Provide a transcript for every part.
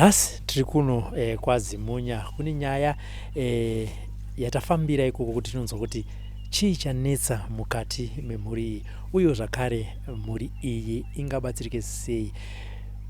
Nhasi tiri kuno eh, kwaZimunya kune nyaya eh, yatafambira ikoko kuti tinonzwa kuti chii chanetsa mukati memhuri iyi uyewo zvakare mhuri iyi ingabatsirike sei.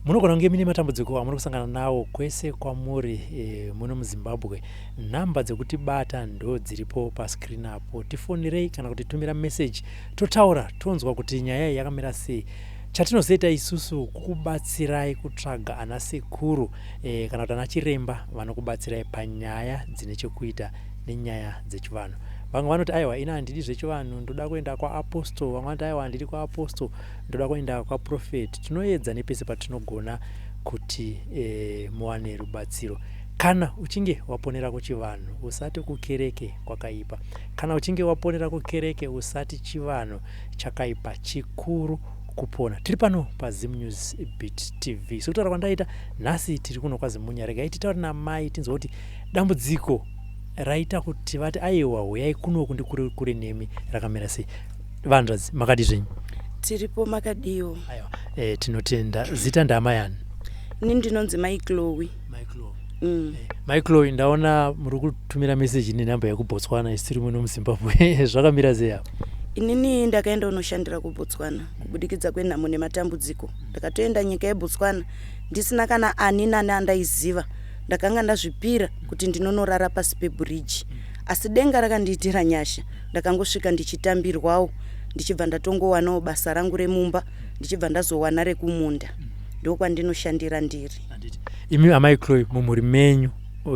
Munogona kunge mune matambudziko amuri kusangana nawo kwese kwamuri e, muno muZimbabwe. Nhamba dzekutibata ndo dziripo pascreen apo. Tifonerei kana kuti tumira message totaura tonzwa kuti nyaya iyi yakamira sei. Chatinozoita isusu kukubatsirai kutsvaga ana sekuru e, kana kuti ana chiremba vanokubatsirai panyaya dzine chekuita nenyaya dzechivanhu. Vamwe vanoti aiwa ini handidi zvechivanhu ndoda kuenda kwaapostle. Vamwe vanoti aiwa handidi kwaapostle ndoda kuenda kwaprofet. Tinoedza nepese patinogona kuti e, muwane rubatsiro. Kana uchinge waponera kuchivanhu usati kukereke kwakaipa. Kana uchinge waponera kukereke usati chivanhu chakaipa chikuru kupona. Tiri pano paZim News Beat TV. Sekutaura kwandaita nhasi tiri kuno kwaZimunya. Regai titaure namai tinzwe kuti dambudziko raita kuti vati aiwa huyai kunoku ndikurukure nemi rakamira sei. Vanzvadzi makadii zvenyu? Tiripo makadiwo. Aiwa e, tinotenda. Zita ndaamai ani? Ini ndinonzi Mai Chloe. Mai Chloe. Mm. Eh, Mai Chloe ndaona muri kutumira message nenhamba yekuBotswana isu tiri muno muZimbabwe zvakamira sei apa? Inini ndakaenda unoshandira kuBotswana kubudikidza kwenhamo nematambudziko. Ndakatoenda nyika yeBotswana ndisina kana ani nani andaiziva. Ndakanga ndazvipira kuti ndinonorara pasi pebhuriji. Asi denga rakandiitira nyasha. Ndakangosvika ndichitambirwawo ndichibva ndatongowanawo basa rangu remumba ndichibva ndazowana rekumunda. Ndokwandinoshandira ndiri. Imi amai Chloe mumhuri menyu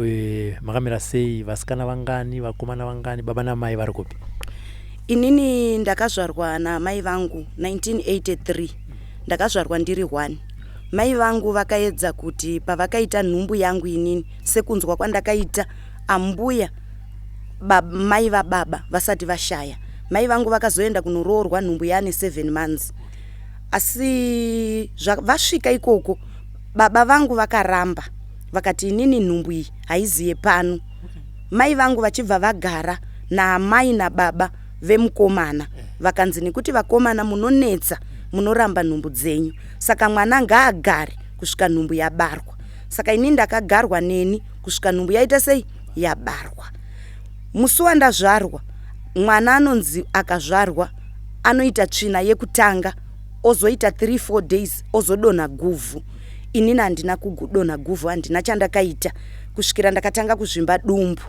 e, makamira sei vasikana vangani vakomana vangani baba namai vari kupi? Inini ndakazvarwa naamai vangu 1983 ndakazvarwa ndiri one. Mai vangu vakaedza kuti pavakaita nhumbu yangu inini sekunzwa kwandakaita ambuya mai vababa vasati vashaya. Mai vangu vakazoenda kunoroorwa nhumbu yaane 7 months. Asi vasvika ikoko baba vangu vakaramba vakati inini nhumbu iyi haizi yepano. Mai vangu vachibva vagara naamai nababa vemukomana vakanzi nekuti vakomana munonetsa munoramba nhumbu dzenyu saka mwana ngaagare kusvika nhumbu yabarwa. Saka ini ndakagarwa neni kusvika nhumbu yaita sei yabarwa. Musi wandazvarwa mwana anonzi akazvarwa anoita tsvina yekutanga ozoita 3 4 days ozodonha guvhu. Inini handina kudonha guvhu handina chandakaita kusvikira ndakatanga kuzvimba dumbu.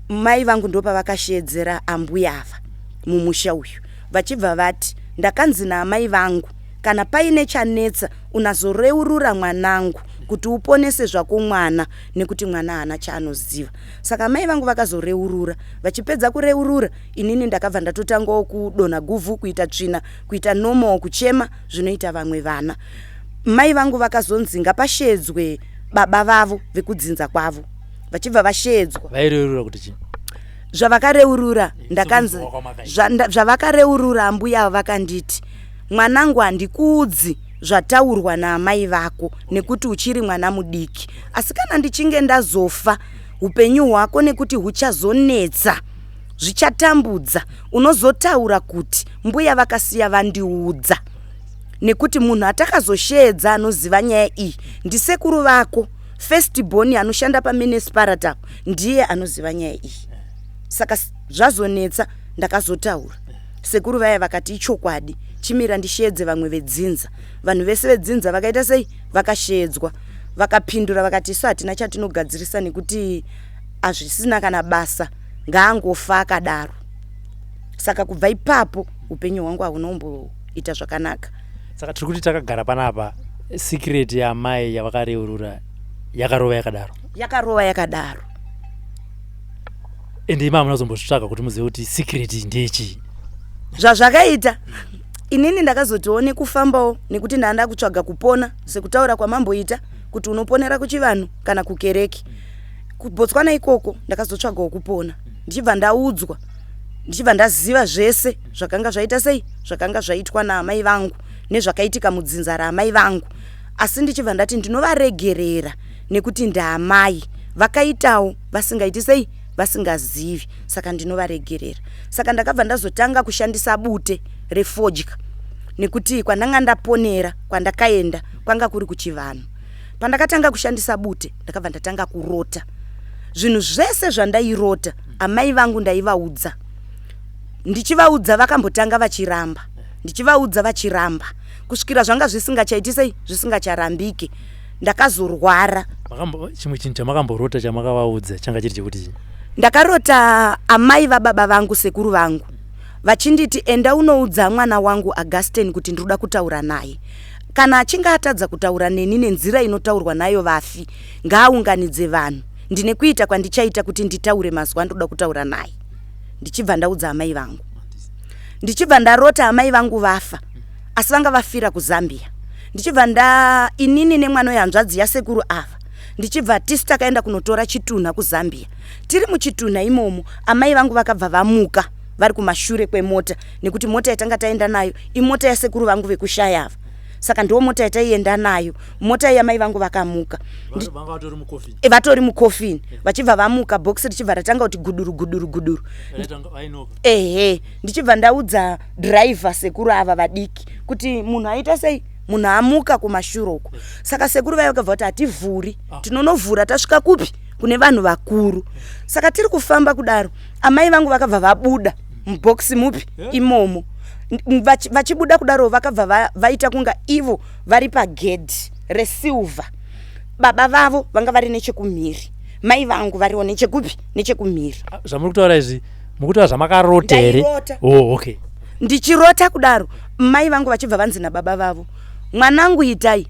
Mai vangu ndopavakasheedzera ambuya ava mumusha uyu vachibva vati ndakanzi naamai vangu kana paine chanetsa unazoreurura mwanangu kuti uponese zvako mwana nekuti mwana haana chaanoziva. Saka amai vangu vakazoreurura vachipedza kureurura inini ndakabva ndatotangawo kudonha guvhu kuita tsvina kuita normal kuchema zvinoita vamwe vana. Mai vangu vakazonzi ngapasheedzwe baba vavo vekudzinza kwavo vachibva vasheedzwa. Vaireurura kuti chii? Zvavakareurura ndakanzi zvavakareurura ambuya ava vakanditi mwanangu handikuudzi zvataurwa naamai vako nekuti uchiri mwana mudiki asi kana ndichinge ndazofa upenyu hwako nekuti huchazonetsa zvichatambudza unozotaura kuti mbuya vakasiya vandiudza nekuti munhu atakazosheedza anoziva nyaya iyi ndisekuru vako first born anoshanda paminisparata apo ndiye anoziva nyaya iyi saka zvazonetsa ndakazotaura sekuru vaya vakati ichokwadi chimira ndisheedze vamwe vedzinza vanhu vese vedzinza vakaita sei vakasheedzwa vakapindura vakati isu hatina chatinogadzirisa nekuti hazvisina kana basa ngaangofa akadaro saka kubva ipapo upenyu hwangu hauna kumboita zvakanaka saka tiri kuti takagara panapa secret yaamai yavakareurura yakarova yakadaro yakarova yakadaro ende imi hamuna kuzombozvitsvaga kuti muzive kuti secret ndeyechii zvazvakaita inini ndakazotiwo nekufambawo nekuti ndanga kutsvaga kupona sekutaura kwamamboita kuti unoponera kuchivanhu kana kukereke kubotswana ikoko ndakazotsvagawo kupona ndichibva ndaudzwa ndichibva ndaziva zvese zvakanga zvaita sei zvakanga zvaitwa naamai vangu nezvakaitika mudzinza raamai vangu asi ndichibva ndati ndinovaregerera nekuti ndaamai vakaitawo vasingaiti sei vasingazivi saka ndinovaregerera saka ndakabva ndazotanga kushandisa bute refodya nekuti kwandanga ndaponera kwandakaenda kwanga kuri kuchivanhu. Pandakatanga kushandisa bute, ndakabva ndatanga kurota. Zvinhu zvese zvandairota, amai vangu ndaivaudza. Ndichivaudza vakambotanga vachiramba. Ndichivaudza vachiramba. Kusvikira zvanga zvisingachaiti sei? Zvisingacharambike. Ndakazorwara. Chimwe chinhu chamakamborota chamakavaudza changa chiri chekuti chii? Ndakarota amai vababa vangu, sekuru vangu, vachinditi enda unoudza mwana wangu Augustine kuti ndinoda kutaura naye. Kana achinge atadza kutaura neni nenzira inotaurwa nayo vafi, ngaaunganidze vanhu. Ndine kuita kwandichaita kuti nditaure mazwi andinoda kutaura naye. Ndichibva ndaudza amai vangu. Ndichibva ndarota amai vangu vafa, asi vanga vafira kuZambia. Ndichibva nda inini nemwana wehanzvadzi yasekuru ava ndichibva tisu takaenda kunotora chitunha kuZambia. Tiri muchitunha imomo, amai vangu vakabva vamuka vari kumashure kwemota nekuti mota yatanga taenda nayo imota yasekuru vangu vekushaya ava. Saka ndiwo mota yataienda nayo. Mota yamai vangu vakamuka. Vatori mukofini. Vachibva vamuka, box richibva ratanga kuti guduru guduru guduru. Ehe, ndichibva ndaudza driver sekuru ava vadiki kuti munhu aita sei? Munhu amuka kumashure uko. Saka sekuru vaya vakabva kuti hativhuri, tinonovhura tasvika kupi? Kune vanhu vakuru. Saka tiri kufamba kudaro, amai vangu vakabva vabuda mubox mupi imomo. Vachibuda kudaro vakabva vaita kunga ivo vari pagedhi resilver. Baba vavo vanga vari nechekumhiri, mai vangu variwo nechekupi? Nechekumhiri. Zvamuri kutaura izvi mukutaura zvamakarota here? Oh, okay. Ndichirota kudaro mai vangu vachibva vanzi nababa vavo, mwanangu itai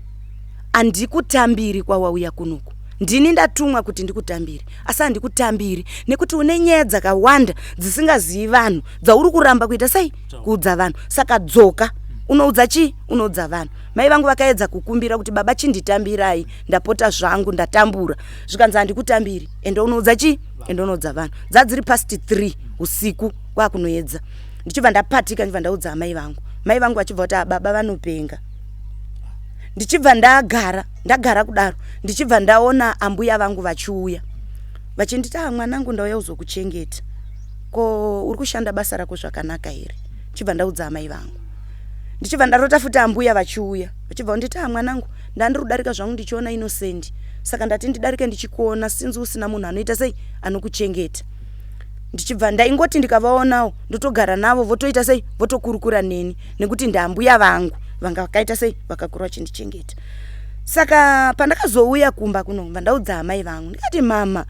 handikutambiri kwawauya kunoku, ndini ndatumwa kuti ndikutambire, asi handikutambiri nekuti une nyaya dzakawanda dzisingazivi vanhu dzauri kuramba kuita sei? Kuudza vanhu. Saka dzoka unoudza chii? Unoudza vanhu. Mai vangu vakaedza kukumbira kuti baba chinditambirai, ndapota zvangu, ndatambura. Zvikanzi handikutambiri, ende unoudza chii? Ende unoudza vanhu. Dzadziri past 3 usiku kwakunoedza. Ndichibva ndapatika, ndichibva ndaudza amai vangu. Mai vangu vachibva kuti baba vanopenga. Ndichibva ndagara kudaro, ndichibva ndaona ambuya vangu vachiuya. Vachinditi, ah mwanangu ndauya kuzokuchengeta. Ko uri kushanda basa rako zvakanaka here? Ndichibva ndaudza amai vangu. Ndichibva ndarota futi ambuya vachiuya. Vachibva vanditi, ah mwanangu, ndandiri kudarika zvangu ndichiona Innocent. Saka ndati ndidarike ndichikuona since usina munhu anoita sei? Anokuchengeta. Ndichibva ndaingoti ndikavaonawo ndotogara navo votoita sei? Votokurukura neni nekuti ndaambuya vangu vanga vakaita sei? Vakakura vachindichengeta. Saka pandakazouya kumba kuno ndaudza amai vangu ndikati mama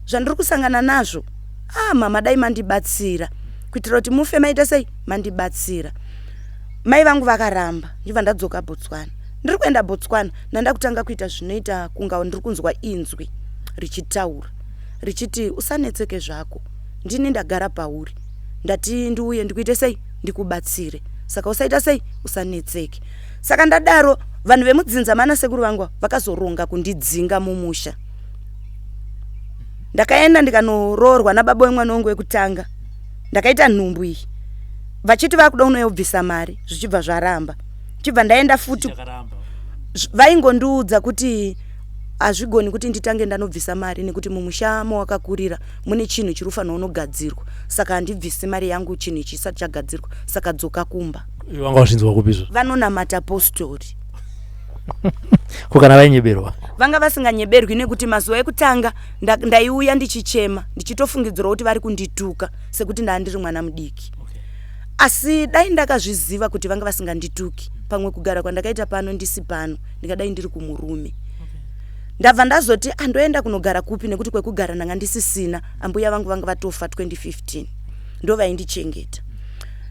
zvandiri kusangana nazvo, ah mama dai mandibatsira kuitira kuti mufe maita sei? Mandibatsira. Mai vangu vakaramba, ndibva ndadzoka Botswana. Ndiri kuenda Botswana ndanda kutanga kuita zvinoita kunga ndiri kunzwa inzwi richitaura richiti usanetseke zvako, ndini ndagara pauri, ndati ndiuye ndikuite sei? Ndikubatsire. Saka usaita sei? Usanetseke. Saka ndadaro vanhu vemudzinza mana sekuru vangu vakazoronga kundidzinga mumusha. Ndakaenda ndikanoroorwa nababa wemwana wangu wekutanga. Ndakaita nhumbu iyi. Vachiti vakuda unobvisa mari, zvichibva zvaramba. Chibva ndaenda futi. Vaingondiudza kuti hazvigoni kuti nditange ndanobvisa mari nekuti mumusha mawakakurira mune chinhu chiri kufanira unogadzirwa. Saka handibvisi mari yangu chinhu ichi chisati chagadzirwa. Saka dzoka kumba. Vanga vazvinzwa kupi izvo? Vanonamata postori. Ko kana vainyeberwa? Vanga vasinganyeberwi nekuti mazuva ekutanga ndaiuya ndichichema ndichitofungidzira kuti vari kundituka sekuti ndandiri mwana mudiki. Okay. Asi dai ndakazviziva kuti vanga vasingandituki, pamwe kugara kwandakaita pano ndisi pano ndingadai ndiri kumurume. Okay. Ndabva ndazoti andoenda kunogara kupi nekuti kwekugara ndanga ndisisina. Ambuya vangu vanga vatofa 2015 ndo vaindichengeta.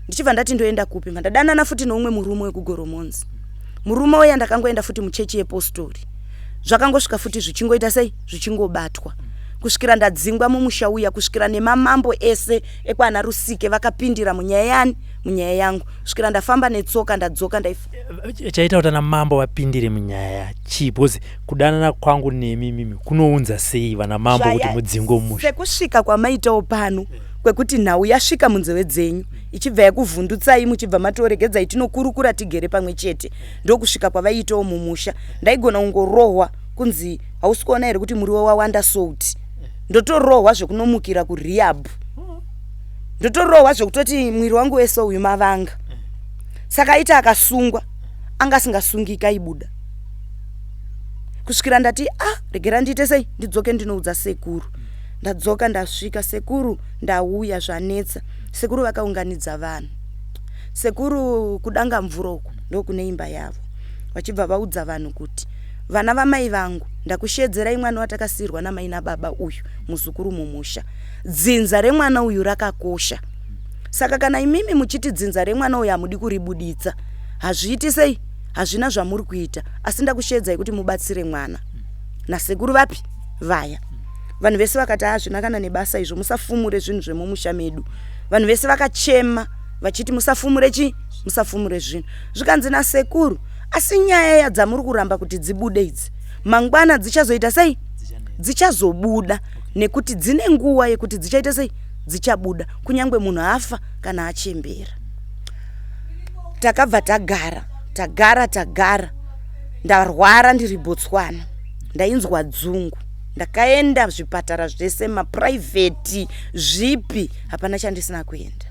Ndichibva ndati ndoenda kupi, ndadanana futi neumwe murume wekuGoromonzi. Murume uya ndakangoenda futi muchechi yepostori. Zvakangosvika futi zvichingoita sei? Zvichingobatwa. Kusvikira ndadzingwa mumusha uya, kusvikira nemamambo ese ekwana Rusike vakapindira munyaya yani? Munyaya yangu. Kusvikira ndafamba netsoka ndadzoka Chaita kuti ana mambo vapindire munyaya chii? Because kudanana kwangu nemi mimi kunounza sei vana mambo kuti mudzingwe mumusha? Sekusvika kwamaitawo pano kwekuti nhau yasvika munzeve dzenyu ichibva yakuvhundutsai muchibva matoregedzai tinokurukura tigere pamwe chete. Ndokusvika kwavaiitawo mumusha. Ndaigona kungorohwa kunzi hausi kuona here kuti muriwo wawanda salt. Ndotorohwa zvekunomukira kurehab. Ndotorohwa zvekutoti mwiri wangu wese uyu mavanga. Saka aiti akasungwa anga asingasungiki aibuda. Kusvikira ndati a ah, regera ndiite sei, ndidzoke ndinoudza sekuru. Ndadzoka ndasvika, sekuru ndauya zvanetsa. Sekuru vakaunganidza vanhu. Sekuru kudanga mvura uku ndokune imba yavo. Vachibva vaudza vanhu kuti vana vamai vangu ndakusheedzerai mwana watakasiirwa namai nababa uyu muzukuru mumusha. Dzinza remwana uyu rakakosha. Saka kana imimi muchiti dzinza remwana uyu hamudi kuribuditsa hazviiti sei? Hazvina zvamuri kuita asi ndakusheedzai kuti mubatsire mwana. Nasekuru vapi? Vaya. Vanhu vese vakati hazvina kana nebasa izvo musafumure zvinhu zvemumusha medu. Vanhu vese vakachema vachiti musafumure chii? Musafumure zvinhu. Zvikanzi nasekuru asi nyaya yadzamuri kuramba kuti dzibude idzi mangwana dzichazoita sei? Dzichazobuda nekuti dzine nguva yekuti dzichaita sei? Dzichabuda kunyange munhu afa kana achembera. Takabva tagara tagara tagara ndarwara ndiri Botswana ndainzwa dzungu ndakaenda zvipatara zvese maprivate zvipi hapana chandisina kuenda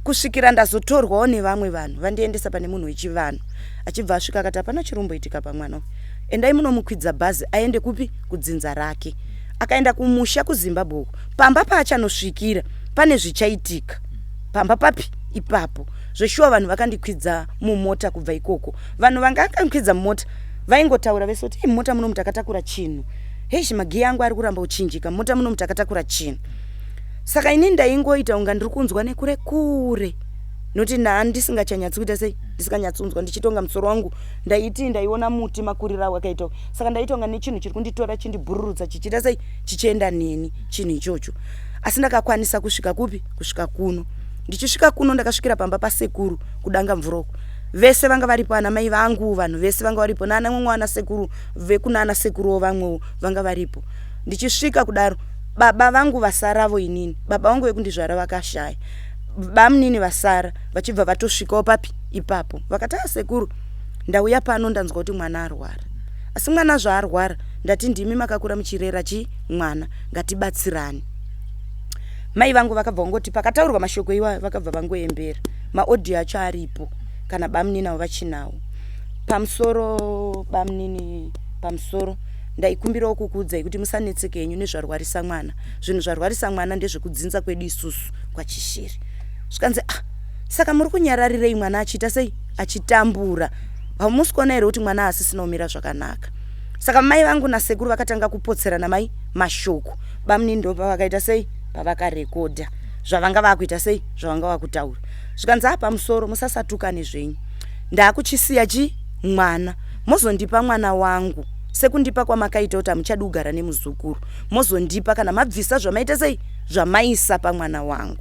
kusvikira ndazotorwawo nevamwe vanhu vandiendesa pane munhu wechivanhu achibva asvika akati hapana chiromboitika pamwana uyu endai munomukwidza bhazi aende kupi kudzinza rake akaenda kumusha kuZimbabwe uko pamba paachanosvikira pane zvichaitika pamba papi ipapo zveshuwa vanhu vakandikwidza mumota kubva ikoko vanhu vanga vakandikwidza mumota vaingotaura vese kuti mumota munomu takatakura chinhu heish magiya angu ari kuramba kuchinjika mumota munomu takatakura chinhu saka ini ndaingoita kunga ndiri kunzwa nekure kure nokuti ndandisingachanyatsi kuita sei ndisinganyatsonzwa ndichitonga musoro wangu ndaiti ndaiona muti makuriro awo akaita saka ndaitonga nechinhu chiri kunditora chindibhururutsa chichiita sei chichienda neni chinhu ichocho asi ndakakwanisa kusvika kupi kusvika kuno ndichisvika kuno ndakasvikira pamba pasekuru kudanga mvura uku vese vanga varipo ana mai vangu vanhu vese vanga varipo naana mumwe ana sekuru vekunana sekuruwo vamwewo vanga varipo ndichisvika kudaro baba vangu vasaravo inini baba vangu vekundizvara vakashaya bamunini vasara vachibva vatosvikawo papi ipapo vakati a sekuru ndauya pano ndanzwa kuti mwana arwara asi mwana zvaarwara ndati ndimi makakura muchirera chi mwana ngatibatsirane mai vangu vakabva vangoti pakataurwa mashoko iwayo vakabva vangoembera maaudio acho aripo kana bamunini avo vachinawo pamusoro bamunini pamusoro ndaikumbirawo kukuudzai kuti musanetseke henyu nezvarwarisa mwana zvinhu zvarwarisa mwana ndezvekudzinza kwedu isusu kwachishiri zvikanzi ah saka muri kunyararirei mwana achiita sei achitambura hamusi kuona here kuti mwana asisina kumira zvakanaka saka mai vangu nasekuru vakatanga kupotserana mai mashoko bamunini ndo pavakaita sei pavakarekodha zvavanga vakuita sei zvavanga vakutaura zvikanzi a pamusoro musasatukane zvenyu ndakuchisiya chi mwana mozondipa mwana wangu sekundipa kwamakaita kuti hamuchadi kugara nemuzukuru mozondipa kana mabvisa zvamaita sei zvamaisa pamwana wangu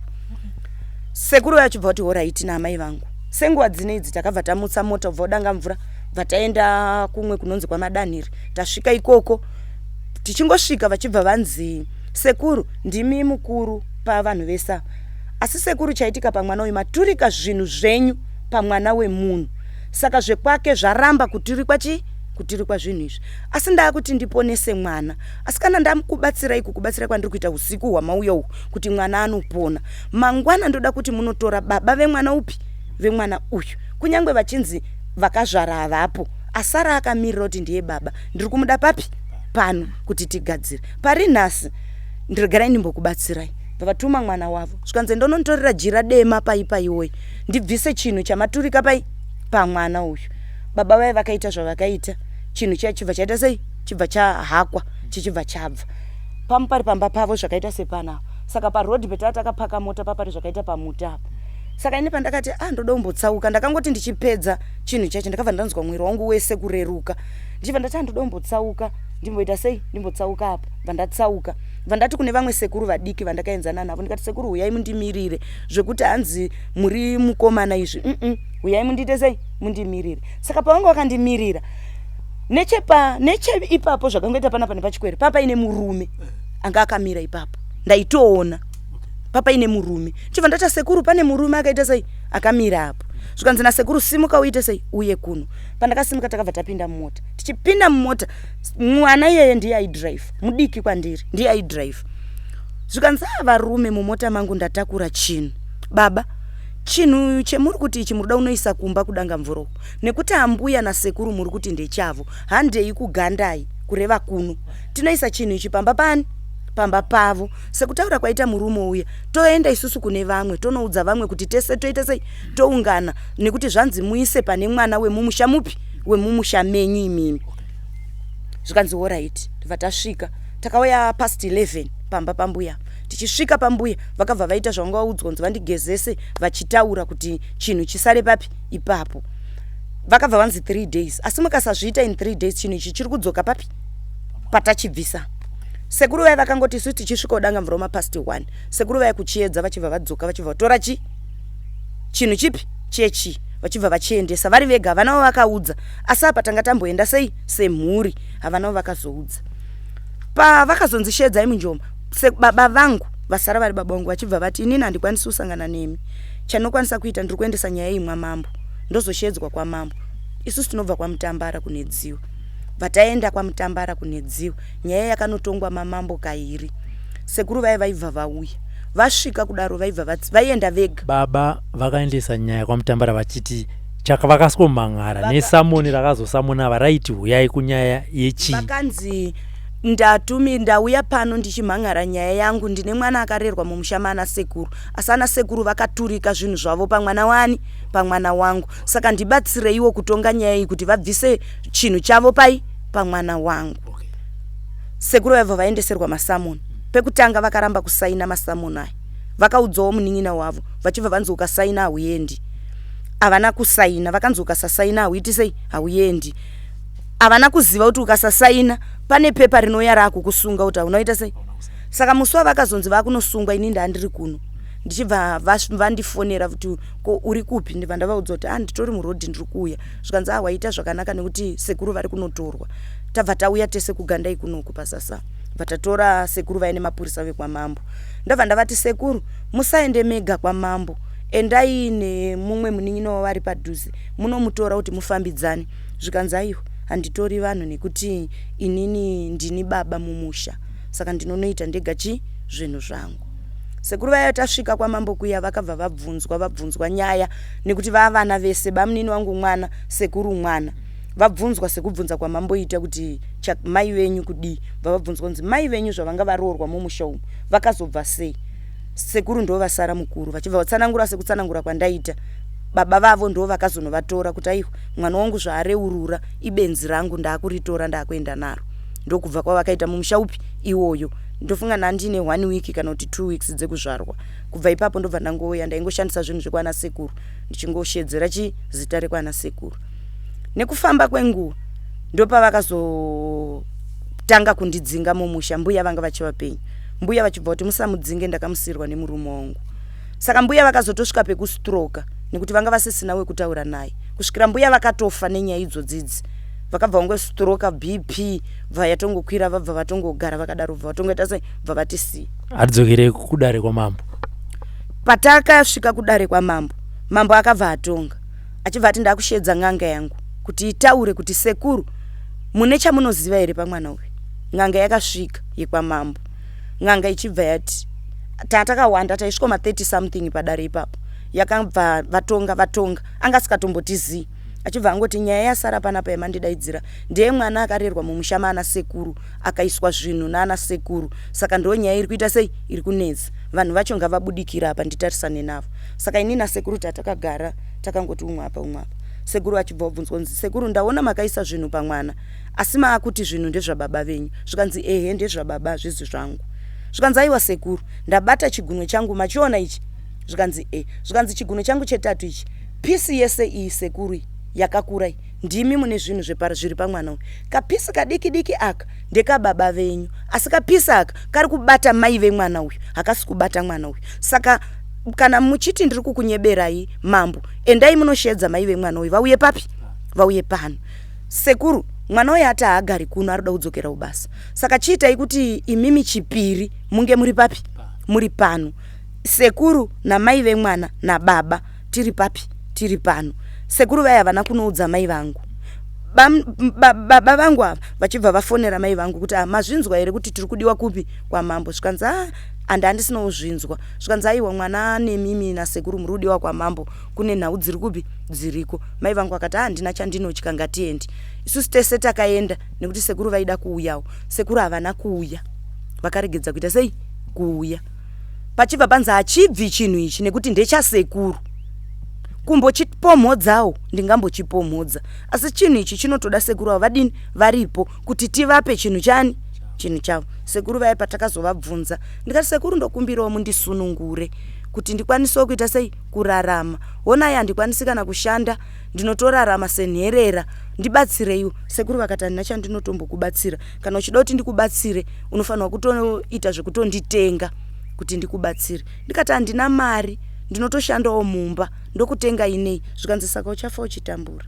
sekuru vachibva kuti horaiti naamai vangu senguva dzine idzi takabva tamutsa mota kubva kudanga mvura bva taenda kumwe kunonzi kwamadanhiri tasvika ikoko tichingosvika vachibva vanzi sekuru ndimi mukuru pavanhu vese ava asi sekuru chaitika pamwana uyu maturika zvinhu zvenyu pamwana wemunhu saka zvekwake zvaramba kuturikwa chii kuturikwa zvinhu izvi asi ndaakuti ndiponese mwana asi kana ndakubatsirai kukubatsirai kwandiri kuita usiku hwamauya uhu kuti mwana anopona mangwana ndoda kuti munotora baba vemwana upi vemwana uyu kunyange vachinzi vakazvara havapo asara akamirira kuti ndiye baba ndiri kumuda papi pano kuti tigadzire pari nhasi ndiregerai ndimbokubatsirai vavatuma mwana wavo zvikanzi ndononditorera jira dema pai paiwoyi ndibvise chinhu chamaturika pai pamwana uyu baba vaye vakaita zvavakaita chinhu chiya chibva chaita sei chibva chahakwa chichibva chabva pamu pari pamba pavo zvakaita sepana saka paroad petaa takapaka mota papari zvakaita pamuti apa saka ini pandakati ah ndoda kumbotsauka ndakangoti ndichipedza chinhu chacho ndakabva ndanzwa mwiri wangu wese kureruka ndichibva ndati ah ndoda kumbotsauka ndimboita sei ndimbotsauka apa bva ndatsauka bva ndati kune vamwe sekuru vadiki vandakaenzana navo ndikati sekuru huyai mundimirire zvekuti hanzi muri mukomana izvi mm huyai mundiite sei mundimirire saka pavanga vakandimirira nechepa neche ipapo zvakangoita panapa nepachikwere papaine murume anga akamira ipapo ndaitoona papaine murume chibva ndati sekuru pane murume akaita sei akamira apo zvikanzi nasekuru simuka uite sei uye kuno pandakasimuka takabva tapinda mumota tichipinda mumota mwana iyeye ndiye aidrive mudiki kwandiri ndiye aidrive zvikanzi a varume mumota mangu ndatakura chinhu baba chinhu chemuri kuti ichi muri kuda kunoisa kumba kudanga mvura uku nekuti ambuya nasekuru muri kuti ndechavo handei kugandai. Kureva kuno tinoisa chinhu ichi pamba pani, pamba pavo, sekutaura kwaita murume uya. Toenda isusu kune vamwe, tonoudza vamwe kuti tese toita sei, toungana, nekuti zvanzi muise pane mwana wemumusha mupi, wemumusha menyu imimi. Zvikanzi alright. Tobva tasvika, takauya past 11 pamba pambuya. Tichisvika pambuya, vakabva vaita zvavanga vaudzwa kunzi vandigezese, vachitaura kuti chinhu chisare papi ipapo. Vakabva vanzi 3 days, asi mukasazviita in 3 days, chinhu ichi chiri kudzoka papi patachibvisa. Sekuru vaya vakangoti isusu tichisvika kudanga mvura mapast 1, sekuru vaya kuchiedza vachibva vadzoka, vachibva vatora chi chinhu chipi chechi, vachibva vachiendesa vari vega. Havanawo vakaudza, asi apa tanga tamboenda sei semhuri, havanawo vakazoudza. Pavakazonzi shedzai munjoma, baba vangu vasara vari baba vangu vachibva vati, "Inini handikwanisi kusangana nemi. Chandinokwanisa kuita, ndiri kuendesa nyaya iyi mwamambo, ndozoshedzwa kwamambo." Isusu tinobva kwaMutambara kune Dziwa. Bva taenda kwaMutambara kune Dziwa, nyaya yakanotongwa mamambo kairi. Sekuru vaya vaibva vauya, vasvika kudaro vaibva vaienda vega. Baba vakaendesa nyaya kwaMutambara vachiti chaka vakasomhan'ara nesamoni rakazosamona ava raiti huyai kunyaya yechii? Vakanzi, "Ndatumi ndauya pano ndichimhan'ara nyaya yangu. Ndine mwana akarerwa mumusha maana sekuru, asi ana sekuru vakaturika zvinhu zvavo pamwana wani, pamwana wangu. Saka ndibatsireiwo kutonga nyaya iyi kuti vabvise chinhu chavo pai pamwana wangu." Sekuru vaibva vaendeserwa masamoni. Pekutanga vakaramba kusaina masamoni aya. Vakaudzawo munin'ina wavo, vachibva vanzi, "Ukasaina hauendi." Havana kusaina. Vakanzi, "Ukasasaina hauiti sei, hauendi." Havana kuziva kuti ukasasaina pane pepa rinouya raakukusunga kuti haunaita sei. Saka musi wavakazonzi vakunosungwa, ini ndandiri kuno. Ndichibva vandifonera kuti, "Ko uri kupi?" Ndibva ndavaudza kuti, "A, nditori murodhi, ndiri kuuya." Zvikanzi, "A, waita zvakanaka, nekuti sekuru vari kunotorwa." Tabva tauya tese kugandai kunoku pasasa, bva tatora sekuru vaine mapurisa vekwamambo. Ndabva ndavati, "Sekuru, musaende mega kwamambo, endai nemumwe munin'ina wavo ari padhuze, munomutora kuti mufambidzane." Zvikanzi, "Aiwa, handitori vanhu, nekuti inini ndini baba mumusha, saka ndinonoita ndega chi zvinhu zvangu." Sekuru vaya tasvika kwamambo kuya, vakabva vabvunzwa, vabvunzwa nyaya, nekuti vavana vese, bamunini wangu mwana, sekuru mwana. Vabvunzwa sekubvunza kwamamboita kuti mai venyu kudii. Bva vabvunzwa kunzi, "Mai venyu zvavanga varoorwa mumusha umu, vakazobva sei?" Sekuru ndo vasara mukuru, vachibva vatsanangura sekutsanangura kwandaita. Baba vavo ndo vakazonovatora kuti, "Aiwa, mwana wangu zvaareurura, ibenzi rangu, ndaakuritora, ndaakuenda naro." Ndokubva kwavakaita mumusha upi iwoyo. Ndofunga ndandine one week kana kuti 2 weeks dzekuzvarwa. Kubva ipapo ndobva ndangouya, ndaingoshandisa zvinhu zvekwana sekuru, ndichingoshedzera chi zita rekwana sekuru. Nekufamba kwenguva ndopavakazotanga kundidzinga mumusha. Mbuya vanga vachivapenyu. Mbuya vachibva kuti, "Musamudzinge, ndakamusiyirwa nemurume wangu." Saka mbuya vakazotosvika pekustroka, nekuti vanga vasisina wekutaura naye, kusvikira mbuya vakatofa nenyaya idzodzidzi. Vakabva vangostroka, BP bva yatongokwira, vabva vatongogara vakadaro, bva vatongoita sei, bva vatisiya. Hatidzokerei kudare kwamambo. Patakasvika kudare kwamambo, mambo akabva atonga, achibva ati, "Ndakushedza n'anga yangu kuti itaure kuti sekuru mune chamunoziva here pamwana uyu." N'anga yakasvika yekwamambo. N'anga ichibva yati, tatakawanda, taisvika ma30 something padare ipapo. Yakabva vatonga, vatonga anga asikatombotizivi, achibva angoti, "Nyaya yasara panapa yamandidaidzira ndeye mwana akarerwa mumusha maana sekuru, akaiswa zvinhu naana sekuru. Saka ndo nyaya iri kuita sei, iri kunetsa. Vanhu vacho ngavabudikira apa nditarisane navo." Saka ini nasekuru tatakagara takangoti umwe apa, umwe apa. Sekuru achibva wabvunzwa kunzi, "Sekuru, ndaona makaisa zvinhu pamwana, asi maakuti zvinhu ndezvababa venyu." Zvikanzi, "Ehe, ndezvababa, zvizi zvangu." Zvikanzi, "Aiwa sekuru, ndabata chigunwe changu, machiona ichi?" Zvikanzi, "E." Zvikanzi, "Chigunwe changu chetatu ichi, piece yese iyi sekuru yakakura iyi, ndimi mune zvinhu zviri pamwana uyu. Kapiece kadiki diki aka ndekababa venyu, asi kapiece aka kari kubata mai vemwana uyu, hakasi kubata mwana uyu. Saka kana muchiti ndiri kukunyeberai, mambo, endai munoshedza mai vemwana uyu vauye papi, vauye pano. Sekuru, mwana uyu ati haagari kuno, ari kuda kudzokera kubasa. Saka chiitai kuti imimi chipiri munge muri papi, muri pano. Sekuru namai vemwana nababa tiri papi, tiri pano." Sekuru vaya havana kunoudza mai vangu. Baba vangu ava vachibva vafonera mai vangu kuti, "Ah, mazvinzwa here kuti tiri kudiwa kupi, kwamambo?" Zvikanzi, "A, ah, And handisina kuzvinzwa. Zvikanzi aiwa mwana nemimi nasekuru muri kudiwa kwamambo, kune nhau dziri kupi dziriko. Mai vangu vakati ah handina chandinotya ngatiende. Isusu tese takaenda nekuti sekuru vaida kuuyawo. Sekuru havana kuuya. Vakaregedza kuita sei? Kuuya. Pachibva panzi hachibvi chinhu ichi nekuti ndechasekuru. Kumbochipomhodzawo ndingambochipomhodza asi chinhu ichi chinotoda sekuru avo vadini varipo kuti tivape chinhu chani chinhu chavo. Sekuru vaya patakazovabvunza ndikati sekuru ndokumbirawo mundisunungure kuti ndikwanisewo kuita sei kurarama. Honai handikwanisi kana kushanda ndinotorarama senherera ndibatsireiwo. Sekuru vakati handina chandinotombokubatsira kana uchida kuti ndikubatsire unofanirwa kutoita zvekutonditenga kuti ndikubatsire. Ndikati handina mari ndinotoshandawo mumba ndokutenga inei zvikanzi saka uchafa uchitambura.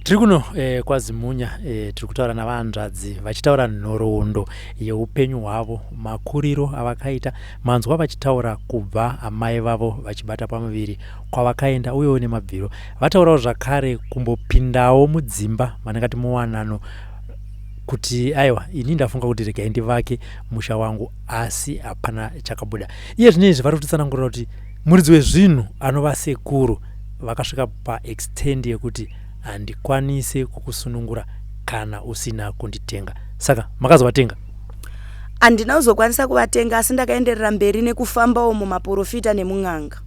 Tiri kuno eh, kwaZimunya eh, tiri kutaura navahanzvadzi vachitaura nhoroondo yeupenyu hwavo, makuriro avakaita, manzwa vachitaura kubva amai vavo vachibata pamuviri kwavakaenda uyewo nemabviro. Vataurawo zvakare kumbopindawo mudzimba mandingati muwanano kuti aiwa ini ndafunga kuti regai ndivake musha wangu asi hapana chakabuda. Iye zvino izvi vari kutitsanangurira kuti muridzi wezvinhu anova sekuru vakasvika paextend yekuti handikwanise kukusunungura kana usina kunditenga. Saka makazovatenga? Handina kuzokwanisa kuvatenga asi ndakaenderera mberi nekufambawo mumaporofita nemun'anga.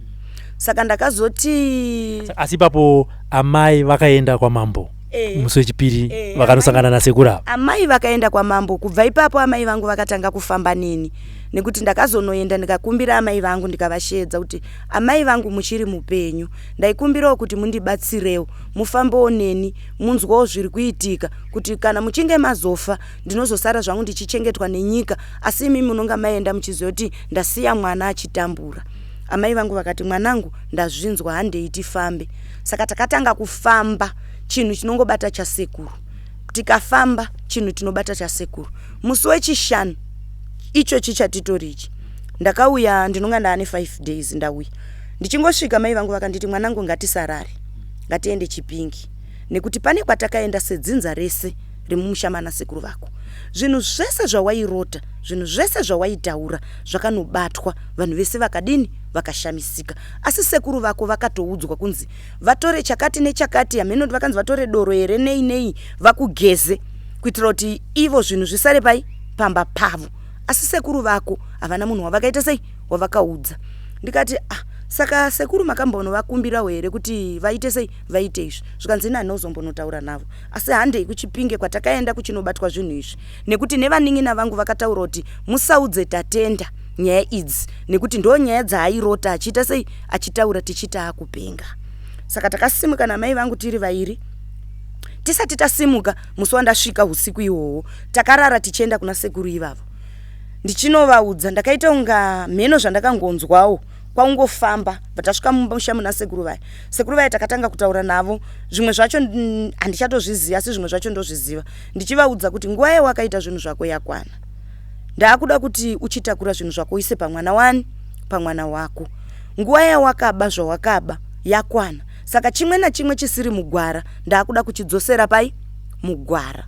Saka ndakazoti Asi ipapo amai vakaenda kwamambo Eh. musi wechipiri Eh, vakanosangana nasekuru ava. Amai vakaenda kwamambo. Kubva ipapo amai vangu vakatanga kufamba neni nekuti ndakazonoenda ndikakumbira amai vangu ndikavasheedza kuti amai vangu muchiri mupenyu ndaikumbirawo kuti mundibatsirewo mufambewo neni munzwewo zviri kuitika kuti kana muchinge mazofa ndinozosara zvangu ndichichengetwa nenyika asi imi munonga maenda muchiziva kuti ndasiya mwana achitambura. Amai vangu vakati mwanangu ndazvinzwa handei tifambe. Saka takatanga kufamba chinhu chinongobata chasekuru. Tikafamba chinhu tinobata chasekuru. Musi wechishanu ichochi chatitori ichi ndakauya ndinonga ndaane 5 days ndauya. Ndichingosvika mai vangu vakanditi mwanangu ngatisarare ngatiende Chipinge nekuti pane kwatakaenda sedzinza rese remumusha mana sekuru vako. Zvinhu zvese zvawairota, zvinhu zvese zvawaitaura zvakanobatwa vanhu vese vakadini vakashamisika. Asi sekuru vako vakatoudzwa kunzi vatore chakati nechakati hameno kuti vakanzi vatore doro here nei nei vakugeze kuitira kuti ivo zvinhu zvisare pai pamba pavo. Asi sekuru vako havana munhu wavakaita sei wavakaudza. Ndikati ah saka sekuru makambonovakumbirawo here kuti vaite sei vaite izvi zvikanzi ini handina kuzombonotaura navo asi handei kuChipinge kwatakaenda kuchinobatwa zvinhu izvi nekuti nevanin'ina vangu vakataura kuti musaudze Tatenda nyaya idzi nekuti ndo nyaya dzaairota achiita sei achitaura tichiti akupenga. Saka takasimuka namai vangu tiri vairi tisati tasimuka musi wandasvika usiku ihwohwo takarara tichienda kuna sekuru ivavo ndichinovaudza ndakaita kunga mheno zvandakangonzwawo kwaungofamba bva tasvika mumusha muna sekuru vaya. Sekuru vaya takatanga kutaura navo zvimwe zvacho handichatozviziva asi zvimwe zvacho ndozviziva ndichivaudza kuti nguva yawakaita zvinhu zvako yakwana ndaakuda kuti uchitakura zvinhu zvako uise pamwana wani pamwana wako nguva yawakaba zvawakaba yakwana saka chimwe nachimwe chisiri mugwara ndaakuda kuchidzosera pai mugwara.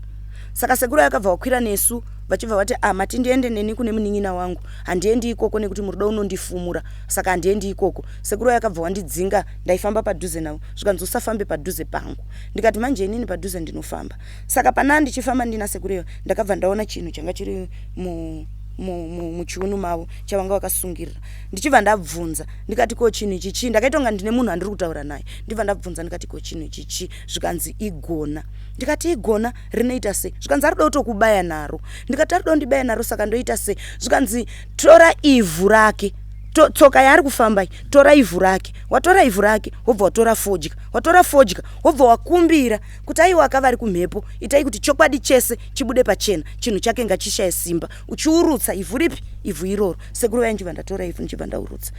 Saka sekuru akabva wakwira nesu vachibva vati ah mati ndiende neni kune munin'ina wangu handiendi ikoko nekuti murudo unondifumura saka handiendi ikoko. Sekuru akabva wandidzinga ndaifamba padhuze navo zvikanzi usafambe padhuze pangu ndikati manje inini padhuze ndinofamba. Saka pana ndichifamba ndina sekuru iyo ndakabva ndaona chinhu changa chiri mu muchiunu mavo chavanga vakasungirira ndichibva ndabvunza ndikati ko chinhu ichi chii ndakaita kunga ndine munhu andiri kutaura naye ndibva ndabvunza ndikati ko chinhu ichi chii zvikanzi igona ndikati igona rinoita sei zvikanzi arikuda kutokubaya naro ndikati arikuda kundibaya naro saka ndoita sei zvikanzi tora ivhu rake to, tsoka yaari kufamba iyi tora ivhu rake watora ivhu rake wobva watora fodya watora fodya wobva wakumbira kuti aiwa akavari kumhepo itai kuti chokwadi chese chibude pachena chinhu chake ngachishaye simba uchiurutsa ivhu ripi ivhu iroro sekuru vaye ndichibva ndatora ivhu ndichibva ndaurutsa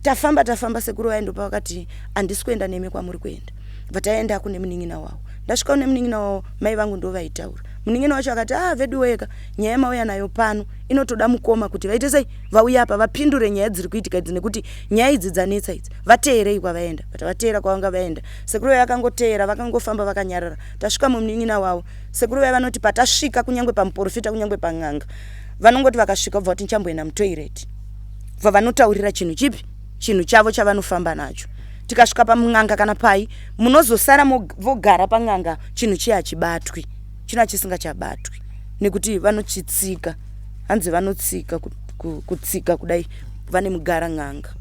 tafamba tafamba sekuru vaye ndopavakati handisi kuenda nemi kwamuri kuenda bva taenda kune munin'ina wavo ndasvika kune munin'ina wavo mai vangu ndovaitaura. Munin'ina wacho akati, ah, veduweka, nyaya mauya nayo pano inotoda mukoma kuti vaite sei, vauya apa vapindure nyaya dziri kuitika idzi, nekuti nyaya idzi dzanetsa idzi. Vateerei kwavaenda. But vateera kwavanga vaenda, sekuru vaya vakangoteera, vakangofamba vakanyarara. Tasvika mumunin'ina wavo, sekuru vaya vanoti patasvika kunyange pamuprofita, kunyange pan'anga, vanongoti vakasvika vobva vati ndichamboenda mutoireti, bva vanotaurira chinhu chipi, chinhu chavo chavanofamba nacho. Tikasvika pamun'anga kana pai, munozosara vogara pan'anga, chinhu chiya hachibatwi, chino chisingachabatwi nekuti vanochitsika, hanzi vanotsika kutsika kudai, vane mugara n'anga,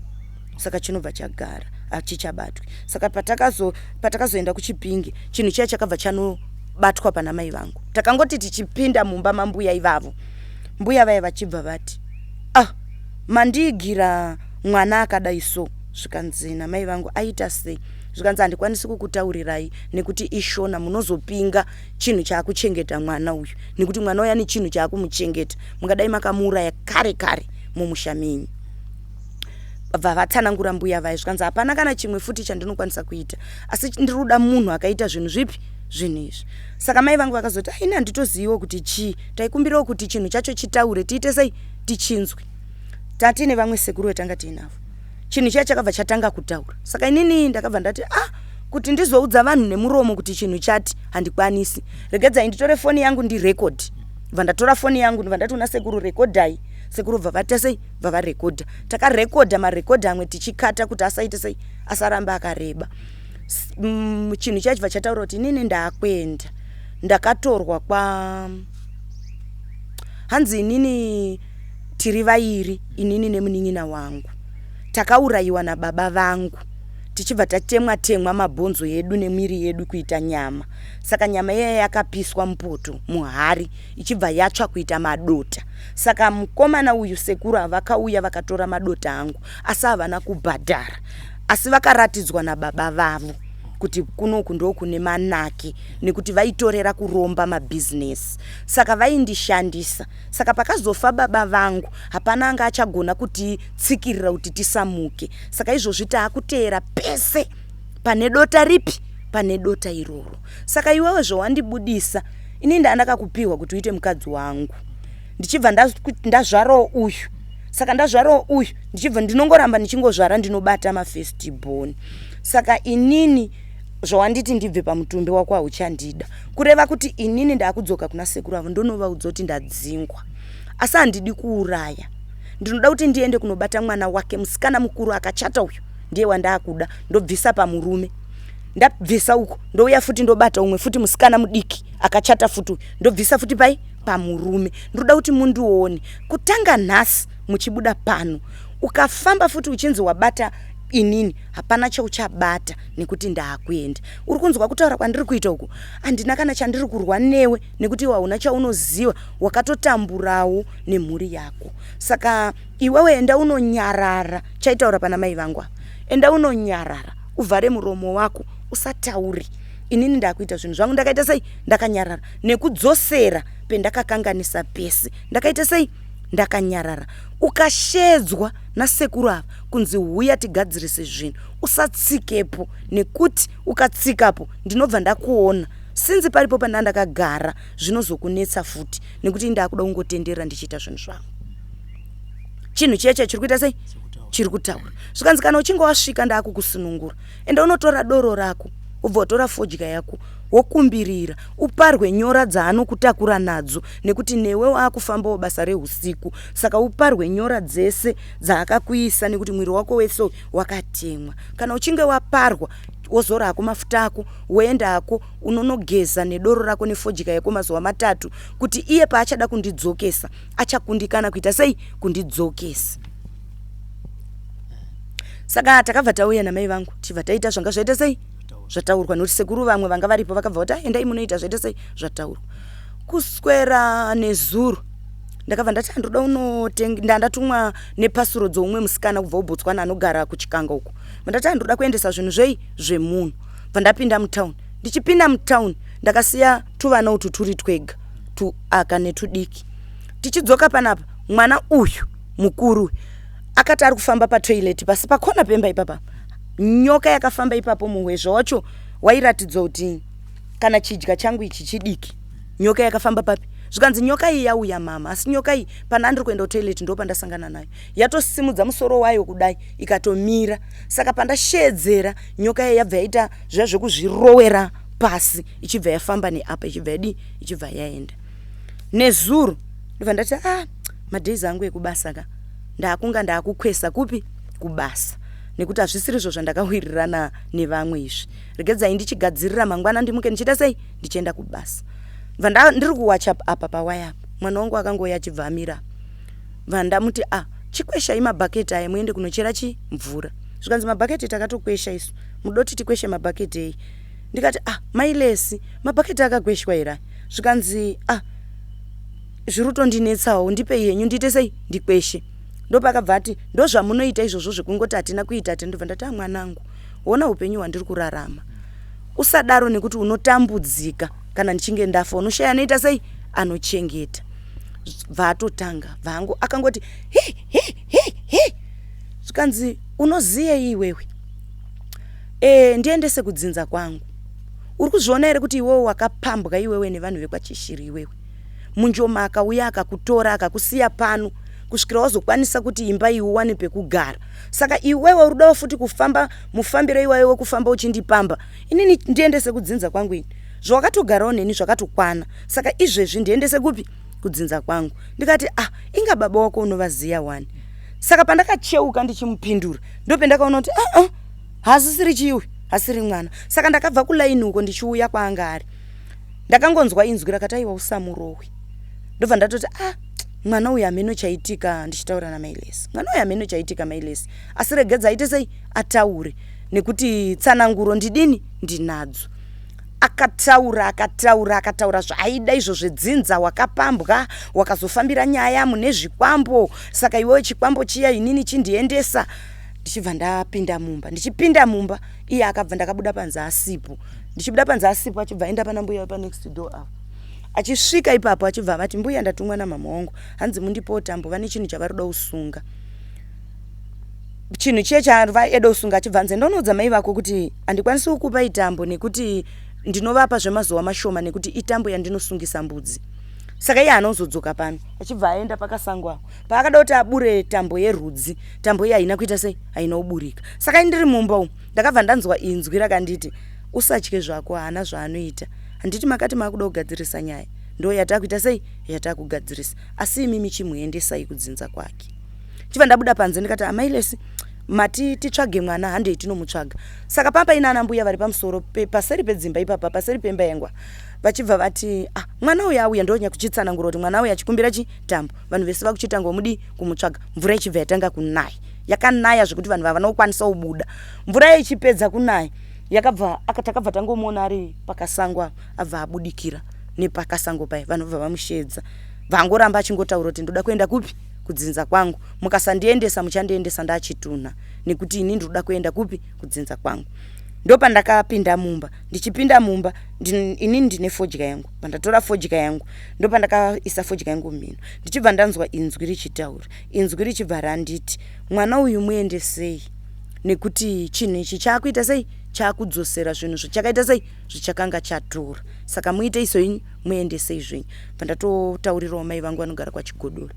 saka chinobva chagara, hachichabatwi. Saka patakazoenda kuChipinge, chinhu chiya chakabva chanobatwa pana mai vangu. Takangoti tichipinda mumba mambuya ivavo, mbuya vaya vachibva vati, ah, mandiigira mwana akadai so. Zvikanzi namai vangu, aita sei? Zvikanzi, handikwanisi kukutaurirai nekuti ishona, munozopinga chinhu chaakuchengeta mwana uyu, nekuti mwana uyu ane chinhu chaakumuchengeta, mungadai makamuuraya kare kare mumusha menyu. Bva vatsanangura mbuya vaya. Zvikanzi, hapana kana chimwe futi chandinokwanisa kuita, asi ndiri kuda munhu akaita zvinhu zvipi, zvinhu izvi. Saka mai vangu vakazoti, aini handitoziviwo kuti chii, taikumbirawo kuti chinhu chacho chitaure, tiite sei, tichinzwe. Tatine vamwe sekuru vetanga tiinavo, chinhu chiya chakabva chatanga kutaura. Saka inini ndakabva ndati, ah, kuti ndizoudza vanhu nemuromo kuti chinhu chati, handikwanisi, regedzai nditore foni yangu ndirekodhi. Bva ndatora foni yangu, ndibva ndati una sekuru, rekodhai. Sekuru bva vaita sei, bva varekodha. Takarekodha marekodha amwe tichikata kuti asaite sei, asaramba akareba. Chinhu chiya chibva chataura kuti inini ndaakuenda, ndakatorwa kwa, hanzi inini tiri vairi, inini nemunin'ina wangu, takaurayiwa nababa vangu, tichibva tatemwa temwa mabhonzo edu nemwiri yedu kuita nyama. Saka nyama iyaya yakapiswa mupoto, muhari, ichibva yatsva kuita madota. Saka mukomana uyu, sekuru havakauya vakatora madota angu, asi havana kubhadhara, asi vakaratidzwa nababa vavo kuti kunoku ndokune manake, nekuti vaitorera kuromba mabhizinesi, saka vaindishandisa. Saka pakazofa baba vangu, hapana anga achagona kutitsikirira kuti tisamuke. Saka izvozvi taakuteera pese pane dota ripi, pane dota iroro. Saka iwewe zvawandibudisa, ini ndandakakupiwa kuti uite mukadzi wangu, ndichibva ndazvarawo uyu. Saka ndazvarawo uyu, ndichibva ndinongoramba ndichingozvara, ndinobata mafirstborn. Saka inini zvawanditi ndibve pamutumbi wako, hauchandida, kureva kuti inini ndaakudzoka kuna sekuru avo, ndonovaudza kuti ndadzingwa, asi handidi kuuraya, ndinoda kuti ndiende kunobata mwana wake musikana mukuru akachata uyu, ndiye wandaakuda, ndobvisa pamurume. Ndabvisa uko, ndouya futi ndobata umwe futi musikana mudiki akachata futi uyu, ndobvisa futi pai, pamurume. Ndinoda kuti mundione kutanga nhasi muchibuda pano, ukafamba futi uchinzi wabata inini, hapana chauchabata nekuti ndaakuenda. Uri kunzwa kutaura kwandiri kuita uku? Handina kana chandiri kurwa newe, nekuti iwe hauna chaunoziva, wakatotamburawo nemhuri yako. Saka iwewe enda unonyarara. Chaitaura pana mai vangu ava, enda unonyarara, uvhare muromo wako, usatauri. Inini ndakuita zvinhu zvangu, ndakaita sei, ndakanyarara, nekudzosera pendakakanganisa pese, ndakaita sei, ndakanyarara. Ukashedzwa nasekuru ava kunzi huya tigadzirise zvinhu, usatsikepo, nekuti ukatsikapo ndinobva ndakuona sinzi paripo pandaa ndakagara, zvinozokunetsa futi, nekuti ndakuda kungotenderera ndichiita zvinhu zvangu. Chinhu chiya chiya chiri kuita sei, chiri kutaura. Zvikanzi, kana uchinge wasvika, ndaakukusunungura, enda unotora doro rako, ubva watora fodya yako, wokumbirira uparwe nyora dzaanokutakura nadzo, nekuti newe waakufambawo basa reusiku, saka uparwe nyora dzese dzaakakuisa, nekuti mwiri wako wese wakatemwa. Kana uchinge waparwa, wozora hako mafuta ako, woenda hako unonogeza nedoro rako nefodya yako mazuva 3, kuti iye paachada kundidzokesa achakundikana kuita sei, kundidzokesa. Saka takabva tauya namai vangu, tichibva taita zvanga zvaita sei, zvataurwa, nokuti sekuru vamwe vanga varipo vakabva vati, ah, endai munoita zvaita sei, zvataurwa. Kuswera nezuro ndakabva ndati handoda unotenga, ndandatumwa nepasuro dzoumwe musikana kubva kuBotswana anogara kuChikanga uko. Ndati handoda kuendesa zvinhu zvei, zvemunhu. Bva ndapinda mutauni. Ndichipinda mutauni, ndakasiya tuvana utu turi twega, tuaka netudiki. Tichidzoka panapa, mwana uyu mukuru akati ari kufamba patoilet pasi pakona pemba ipapa, nyoka yakafamba ipapo. Muhwezva wacho wairatidza kuti kana chidya changu ichi chidiki. Nyoka yakafamba papi? Zvikanzi nyoka iyi yauya mama, asi nyoka iyi pana andiri kuenda kutoilet ndo pandasangana nayo. Yatosimudza musoro wayo kudai ikatomira. Saka pandasheedzera nyoka iya yabva yaita zviya zvekuzvirowera pasi ichibva yafamba neapa ichibva yadii ichibva yaenda. Nezuro ndobva ndati ah madays angu ekubasa ka ndakunga ndakukwesa kupi kubasa nekuti hazvisirizvo zvandakawirirana nevamwe izvi regedzai ndichigadzirira mangwana ndimuke ndichiita sei ndichienda kubasa bva ndiri kuwacha apa pawaya apa mwana wangu akangouya achibva amira bva ndamuti a ah, chikweshai mabhaketi aya muende kunochera chi mvura zvikanzi mabhaketi takatokwesha isu mudoti tikweshe mabhaketi ei ndikati ah mailesi mabhaketi akakweshwa here zvikanzi ah zviri kutondinetsawo ndipei henyu ndiite sei ndikweshe ndopakabva ati ndozvamunoita izvozvo zvekungoti hatina kuita ati ndobva ndati amwanangu ah, hona upenyu hwandiri kurarama usadaro nekuti unotambudzika kana ndichinge ndafa unoshaya anoita sei anochengeta bva atotanga bvaangu akangoti hi hi hi hi zvikanzi unoziyei iwewe e, ndiendese kudzinza kwangu uri kuzviona here kuti iwewe wakapambwa iwewe nevanhu vekwachishiri iwewe munjoma akauya akakutora akakusiya pano kusvikira wazokwanisa kuti imba iyi uwane pekugara saka iwewe uri kudawo futi kufamba mufambiro iwayo wekufamba uchindipamba inini ndiendese kudzinza kwangu ini zvawakatogarawo neni zvakatokwana saka izvezvi ndiendese kupi kudzinza kwangu ndikati ah inga baba wako unovaziya wani saka pandakacheuka ndichimupindura ndopendakaona kuti aa ah, ah, hasisiri chiwi hasiri mwana saka ndakabva kulaini uko ndichiuya kwaanga ari ndakangonzwa inzwi rakati aiwa usamurohwe ndobva ndatoti ah mwana uyu hameno chaitika ndichitaura namailesi mwana uyu hameno chaitika mailesi asi regedza aite sei ataure nekuti tsananguro ndidini ndinadzo akataura akataura akataura zvaaida izvo zvedzinza wakapambwa wakazofambira nyaya mune zvikwambo saka iwewe chikwambo chiya inini chindiendesa ndichibva ndapinda mumba ndichipinda mumba iye akabva ndakabuda panze asipo ndichibuda panze asipo achibva aenda pana mbuya panext door avo achisvika ipapo achibva avati mbuya ndatumwa namama wangu hanzi mundipowo tambo vane chinhu chavari kuda kusunga chinhu chiye chaada kusunga achibva anzi ndonoudza mai vako kuti handikwanisi kukupa itambo nekuti ndinovapa zvemazuva mashoma nekuti itambo yandinosungisa mbudzi saka iye haana kuzodzoka pano achibva aenda pakasango apo paakada kuti abure tambo yerudzi tambo iye haina kuita sei haina kuburika saka indiri mumba umu ndakabva ndanzwa inzwi rakanditi usatye zvako haana zvaanoita handiti makati maakuda kugadzirisa nyaya ndo yatakuita sei yatakugadzirisa asi imimi chimuendesai kudzinza kwake chibva ndabuda panze ndikati amai lesi mati titsvage mwana handei tinomutsvaga saka pamba ina ana mbuya vari pamusoro pe, paseri pedzimba ipapa paseri pemba yengwa vachibva vati ah, mwana uyu auya ndonya kuchitsanangura kuti mwana uyu achikumbira chitambo vanhu vese vakuchitanga mudi kumutsvaga mvura ichibva yatanga kunaya yakanaya zvekuti vanhu vavana kukwanisa kubuda mvura ichipedza kunaya yakabva takabva tangomuona ari pakasango abva abudikira nepakasango paye vanhu vabva vamusheedza vangoramba achingotaura kuti ndoda kuenda kupi kudzinza kwangu mukasandiendesa muchandiendesa ndachitunha nekuti ini ndinoda kuenda kupi kudzinza kwangu ndopandakapinda mumba ndichipinda mumba inini ndine fodya yangu pandatora fodya yangu ndopandakaisa fodya yangu mumhino ndichibva ndanzwa inzwi richitaura inzwi richibva randiti mwana uyu muendesei nekuti chinhu ichi chaakuita sei chaakudzosera zvinhu zvichakaita sei zvichakanga chatora saka muite iso inyu muendesei zvenyu bva ndatotaurirawo mai vangu vanogara kwachigodora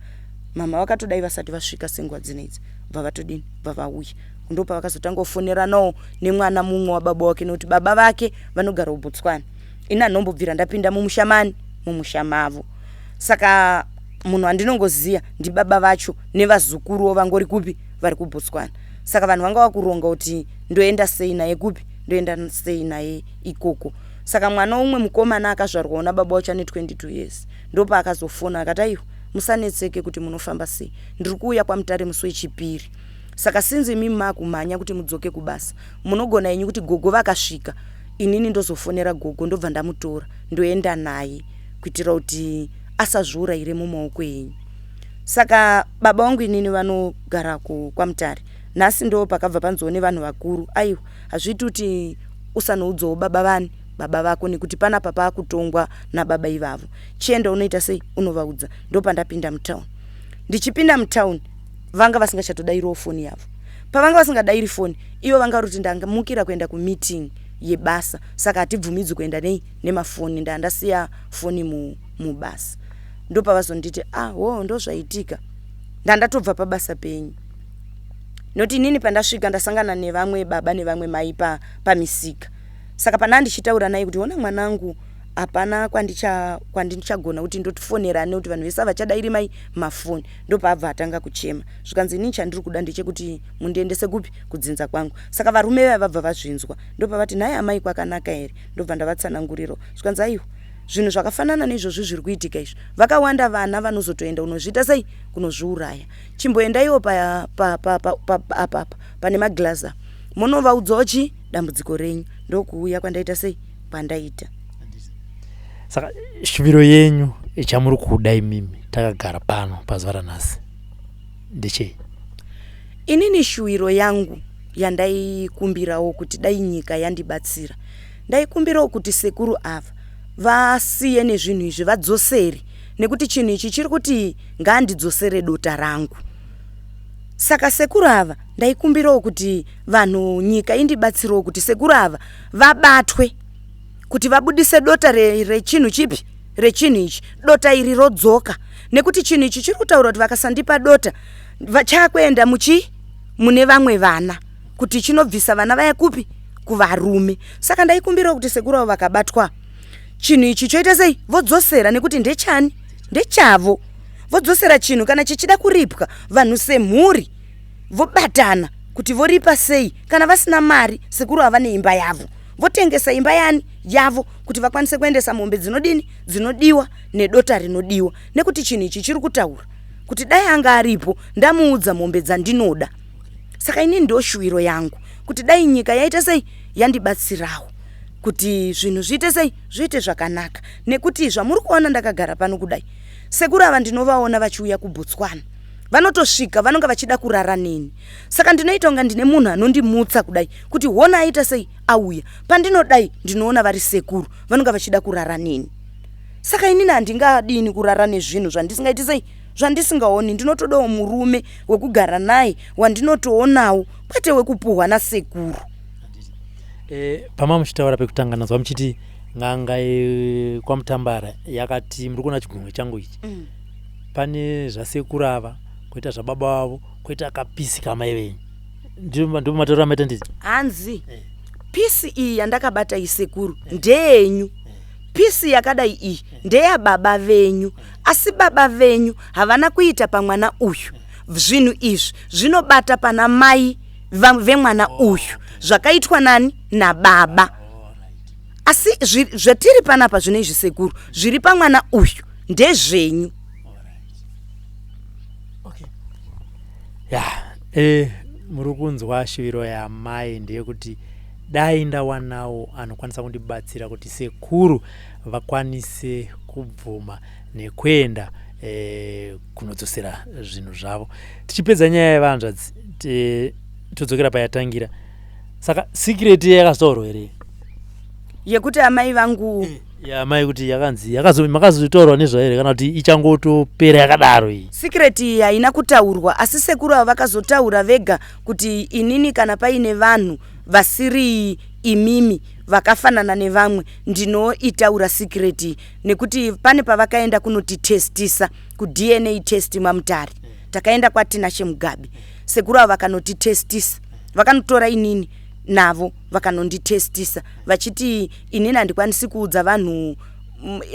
mama vakatodai vasati vasvika senguva dzinoidzi bva vatodini bva vauya ndopavakazotanga kufoneranawo nemwana mumwe wababa wake nekuti baba vake vanogara kubotswana ini handombobvira ndapinda mumusha mani mumusha mavo saka munhu wandinongoziva ndibaba vacho nevazukuruwo vangori kupi vari kubotswana saka vanhu vanga vakuronga kuti ndoenda sei naye kupi ndoenda sei naye ikoko saka mwana umwe mukomana akazvarwawo nababa wacho ane 22 years ndopaakazofona akati aiwa musanetseke kuti munofamba sei ndiri kuuya kwamutare musi wechipiri saka sinzi imimi maakumhanya kuti mudzoke kubasa munogona henyu kuti gogo vakasvika inini ndozofonera gogo ndobva ndamutora ndoenda naye kuitira kuti asazviurayire mumaoko enyu saka baba vangu inini vanogara kwamutare nhasi ndo pakabva panziwo nevanhu vakuru aiwa hazviiti kuti usanoudzawo baba vani baba vako nekuti panapa paakutongwa nababa ivavo chienda unoita sei unovaudza ndopandapinda mutown ndichipinda mutown vanga vasingachatodairiwo foni yavo pavanga vasingadairi foni ivo vanga vari kuti ndamukira kuenda kumeeting yebasa saka hatibvumidzwi kuenda nei nemafoni ndaa ndasiya foni mubasa ndopavazonditi ah ho ndozvaitika ndandatobva pabasa penyu nokuti inini pandasvika ndasangana nevamwe baba nevamwe mai pamisika pa saka pana ndichitaura naye kuti ona mwanangu hapana kwandichagona kuti ndotifonerane kuti vanhu vese havachadairi mai mafoni ndopaabva atanga kuchema zvikanzi inini chandiri kuda ndechekuti mundiendese kupi kudzinza kwangu saka varume vaya vabva vazvinzwa ndopavati nhai amai kwakanaka here ndobva ndavatsanangurirawo zvikanzi aiwa zvinhu zvakafanana neizvozvi zviri kuitika izvi vakawanda vana vanozotoenda unozviita sei kunozviuraya chimboendaiwo apapa pane maglaza munovaudzawo chi dambudziko renyu ndokuuya kwandaita sei kwandaita saka shuviro yenyu chamuri kuda imimi takagara pano pazuva ranhasi ndechei inini shuwiro yangu yandaikumbirawo kuti dai nyika yandibatsira ndaikumbirawo kuti sekuru ava vasiye nezvinhu izvi vadzosere nekuti chinhu ichi chiri kuti ngaandidzosere dota rangu saka sekuru ava ndaikumbirawo kuti vanhu nyika indibatsirewo kuti sekuru ava vabatwe kuti vabudise dota rechinhu re chipi rechinhu ichi dota iri rodzoka nekuti chinhu ichi chiri kutaura kuti vakasandipa dota chakuenda muchi mune vamwe vana kuti chinobvisa vana vaya kupi kuvarume saka ndaikumbirawo kuti sekuru avo vakabatwa chinhu ichi choita sei vodzosera nekuti ndechani ndechavo vodzosera chinhu kana chichida kuripwa vanhu semhuri vobatana kuti voripa sei kana vasina mari sekuru ava neimba yavo votengesa imba yani yavo kuti vakwanise kuendesa mombe dzinodini dzinodiwa nedota rinodiwa nekuti chinhu ichi chiri kutaura kuti dai anga aripo ndamuudza mombe dzandinoda saka inini ndo shuwiro yangu kuti dai nyika yaita sei yandibatsirawo kuti zvinhu zviite sei zviite zvakanaka nekuti zvamuri kuona ndakagara pano kudai sekuru ava ndinovaona vachiuya kubotswana vanotosvika vanonga vachida kurara neni saka ndinoita kunga ndine munhu anondimutsa kudai kuti hona aita sei auya pandinodai ndinoona vari sekuru vanonga vachida kurara neni saka inini handingadini kurara nezvinhu zvandisingaiti sei zvandisingaoni ndinotodawo murume wekugara naye wandinotoonawo kwete wekupuhwa nasekuru e, pama muchitaura pekutanga nazwa muchiti n'anga e, kwamutambara yakati muri kuona chigunwe changu ichi mm. pane zvasekuru ava koita zvababa vavo koita kapisi kamai venyu ndipo mataura amaita nditi hanzi eh. pisi iyi yandakabata isekuru eh. ndeyenyu eh. pisi yakadai iyi ndeyababa venyu asi baba venyu havana kuita pamwana uyu zvinhu izvi zvinobata pana mai vemwana uyu zvakaitwa nani nababa asi zvatiri panapa zvino izvi sekuru zviri pamwana uyu ndezvenyu ya e, muri kunzwa shuviro yamai ndeyekuti dai ndawanawo anokwanisa kundibatsira kuti sekuru vakwanise kubvuma nekuenda e, kunodzosera zvinhu zvavo tichipedza nyaya yevanzvadzi todzokera payatangira saka sikireti yakazotaurwa here yekuti amai vangu eh, yamai kuti yakanzi makazotaurwa nezvayo here kana kuti ichangotopera yakadaro iyi sikireti iyi haina kutaurwa asi sekuru avo vakazotaura vega kuti inini kana paine vanhu vasiri imimi vakafanana nevamwe ndinoitaura sikireti nekuti pane pavakaenda kunotitestisa kudna test mamutare takaenda kwatinashe mugabe sekuru avo vakanotitestisa vakanotora inini navo vakanonditestisa vachiti inini handikwanisi kuudza vanhu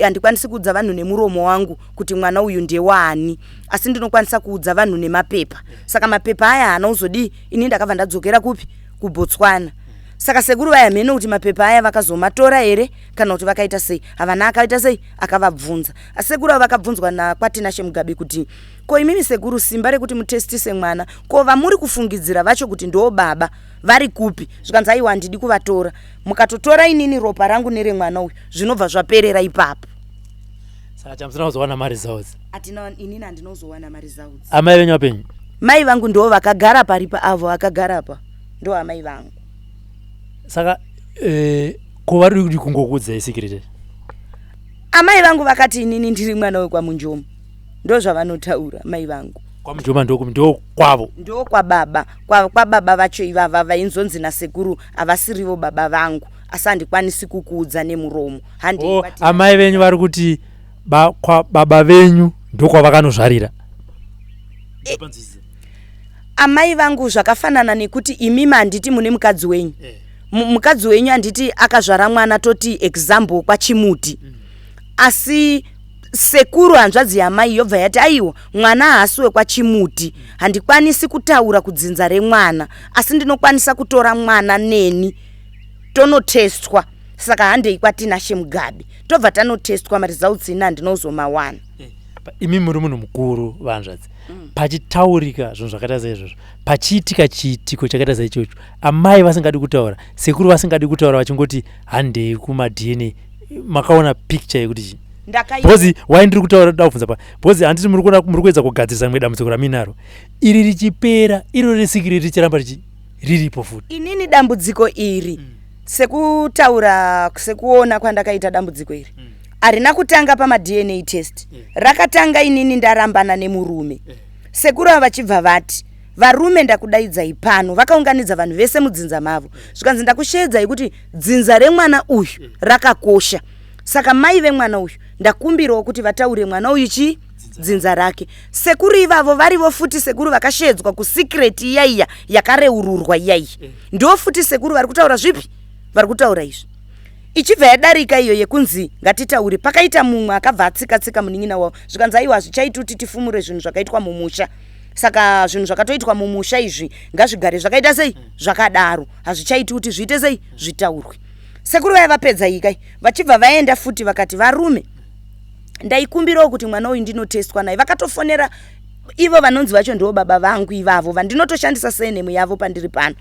handikwanisi kuudza vanhu nemuromo wangu kuti mwana uyu ndewaani asi ndinokwanisa kuudza vanhu nemapepa saka mapepa aya haana kuzodii ini ndakabva ndadzokera kupi kubotswana saka sekuru vaya mheno kuti mapepa aya vakazomatora here kana kuti vakaita sei havana akaita sei akavabvunza asi sekuru avo vakabvunzwa nakwatinashe mugabe kuti ko imimi sekuru simba rekuti mutestise mwana ko vamuri kufungidzira vacho kuti ndoo baba vari kupi zvikanzi aiwa handidi kuvatora mukatotora inini ropa rangu neremwana uyu zvinobva zvaperera ipapo saka chamusina kuzowana maresults atina inini handinozowana maresults amai venyu vapenyu mai vangu ndo vakagara paripa avo vakagara pa ndo amai vangu saka eh, ko vari kuti kungokuudzai secret amai vangu vakati inini ndiri mwana wekwamunjomu ndo zvavanotaura mai vangu kwamujoma ndokwavo ndokwababa kwababa vacho ivava vainzonzi nasekuru havasirivo baba vangu Asi handikwanisi kukuudza nemuromo. Handei. Oh, kwati- amai venyu vari kuti ba, kwa baba venyu ndokwavanozvarira. Amai vangu, zvakafanana nekuti imimi, handiti mune mukadzi wenyu? Mukadzi wenyu, handiti akazvara mwana, toti example kwaChimuti? Asi sekuru, hanzvadzi yamai, yobva yati, "Aiwa, mwana haasi wekwaChimuti. Handikwanisi kutaura kudzinza remwana, asi ndinokwanisa kutora mwana neni tonotestwa. Saka handei kwaTinashe Mugabe." Tobva tanotestwa, maresults ini handinozomawana. Imi muri munhu mukuru, vanzvadzi. Pachitaurika zvinhu zvakaita saizvozvo, pachiitika chiitiko chakaita saichocho, amai vasingadi kutaura, sekuru vasingadi kutaura, vachingoti handei kumaDNA, makaona picture yekuti chii? Ndakai. Because wai ndiri kutaura, da kubvunza pa, because handiti muri kuona muri kuedza kugadzirisa rimwe dambudziko raminaro iri, richipera iro resikiri richiramba riripo futi. Inini dambudziko iri, sekutaura, sekuona kwandakaita dambudziko iri, harina kutanga pamaDNA test. Rakatanga inini ndarambana nemurume. Sekuru ava vachibva vati, "Varume, ndakudaidzai pano." Vakaunganidza vanhu vese mudzinza mavo, zvikanzi, "Ndakusheedzai kuti dzinza remwana uyu rakakosha. Saka mai vemwana uyu ndakumbirawo kuti vataure mwana uyu chii, dzinza rake." Sekuru ivavo varivo futi sekuru vakashedzwa kusecret iyaiya yakareururwa iyaiya. Ndo futi sekuru vari kutaura zvipi, vari kutaura izvi. Ichibva yadarika iyo yekunzi ngatitaure, pakaita mumwe akabva atsika-tsika munin'ina wavo, zvikanzi, "Aiwa, hazvichaiti kuti tifumure zvinhu zvakaitwa mumusha. Saka zvinhu zvakatoitwa mumusha izvi ngazvigare zvakaita sei, zvakadaro. Hazvichaiti kuti zviite sei, zvitaurwe." Sekuru vaya vapedza ikai, vachibva vaenda futi vakati, "Varume, ndaikumbirawo kuti mwana uyu ndinotestwa naye." Vakatofonera ivo vanonzi vacho ndivo baba vangu ivavo vandinotoshandisa surname yavo pandiri pano.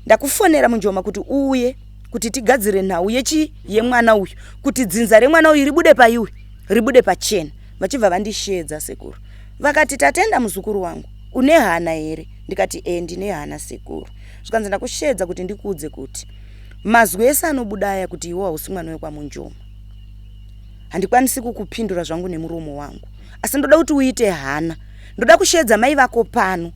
"Ndakufonera Munjoma kuti uuye kuti tigadzire nhau yechi yemwana uyu, kuti dzinza remwana uyu ribude paiwe, ribude pachena." Vachibva vandishedza sekuru, vakati, "Tatenda muzukuru wangu, une hana here?" Ndikati, "E, ndine hana sekuru." Zvikanzi, "Ndakushedza kuti ndikuudze kuti mazwi ese anobuda aya kuti iwe hausi mwana wekwaMunjoma, handikwanisi kukupindura zvangu nemuromo wangu, asi ndoda kuti uite hana. Ndoda kushedza mai vako pano.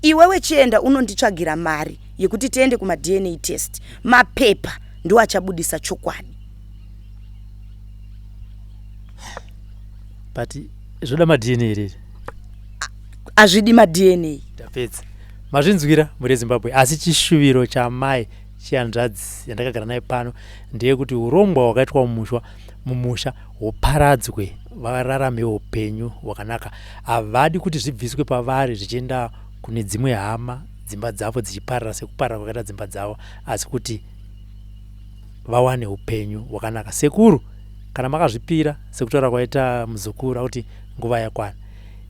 Iwewe chienda unonditsvagira mari yekuti tiende kumaDNA test. Mapepa ndo achabudisa chokwadi." But zvoda maDNA here? Hazvidi maDNA. Ndapedza. Mazvinzwira, mhuri yeZimbabwe. Asi chishuviro chamai chihanzvadzi yandakagara naye pano ndeyekuti urongwa hwakaitwa mumusha huparadzwe, vararame upenyu hwakanaka. Havadi kuti zvibviswe pavari zvichienda kune dzimwe hama, dzimba dzavo dzichiparara sekuparara kwakaita dzimba dzavo, asi kuti vawane upenyu hwakanaka. Sekuru, kana makazvipira sekutaura kwaita muzukuru akuti nguva yakwana,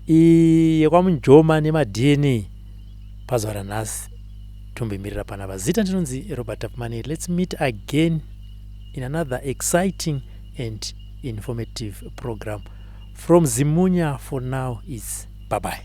iyi yekwaMunjoma nemaDNA, pazuva ranhasi tombomirira panapa. Zita ndinonzi Robert Tapmani. Let's meet again in another exciting and informative program from Zimunya. For now is bye bye.